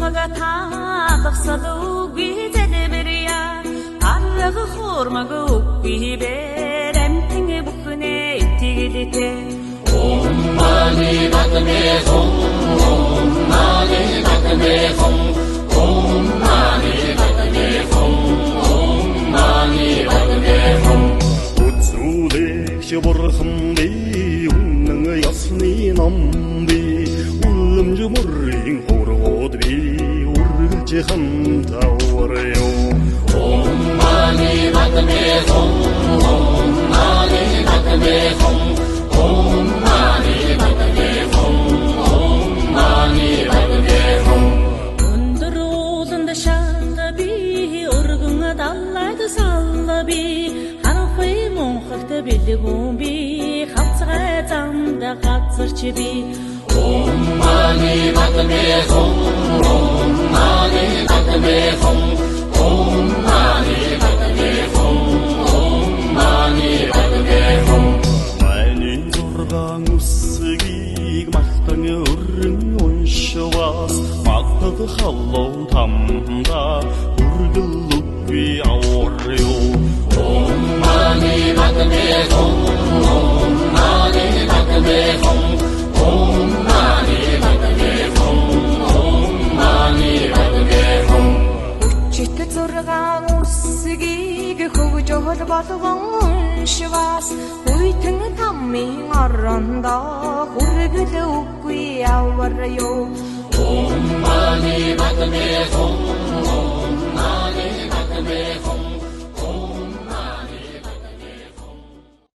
Чамага таалгасал үгүй залбирая. Арга хуурмаг үгүй бэр амтэн бүхнээ итгэлтэй. Om mani padme hum, Om mani padme hum, Om mani padme hum, Om mani padme hum. Үзүүлэгч бурхан би, үнэн ёсны ном би, үлэмж мөрийн хургууд би үргэлж хамт авраю. Om mani padme hum, Om mani padme hum, Om mani padme hum, Om mani padme hum. Өндөр ууланд шат би, өргөн далайд сал би, харанхуй мунхагт бэлгүүн би, хавцгай замд газарч би. Om mani padme hum, Om mani padme hum, Om mani padme hum, Om mani padme hum. Манай зургаан үсгийг мартан өрн уншвас мадад халуун тамда хүргэл үгүй авраю. Om mani padme hum, Om mani padme hum, Om mani padme hum, Om mani padme hum. Хүчит зургаан үсгийг хөгжөөл болгон уншвас хүйтэн тамын орондоо хүргэл үгүй авар юу. Om mani padme hum,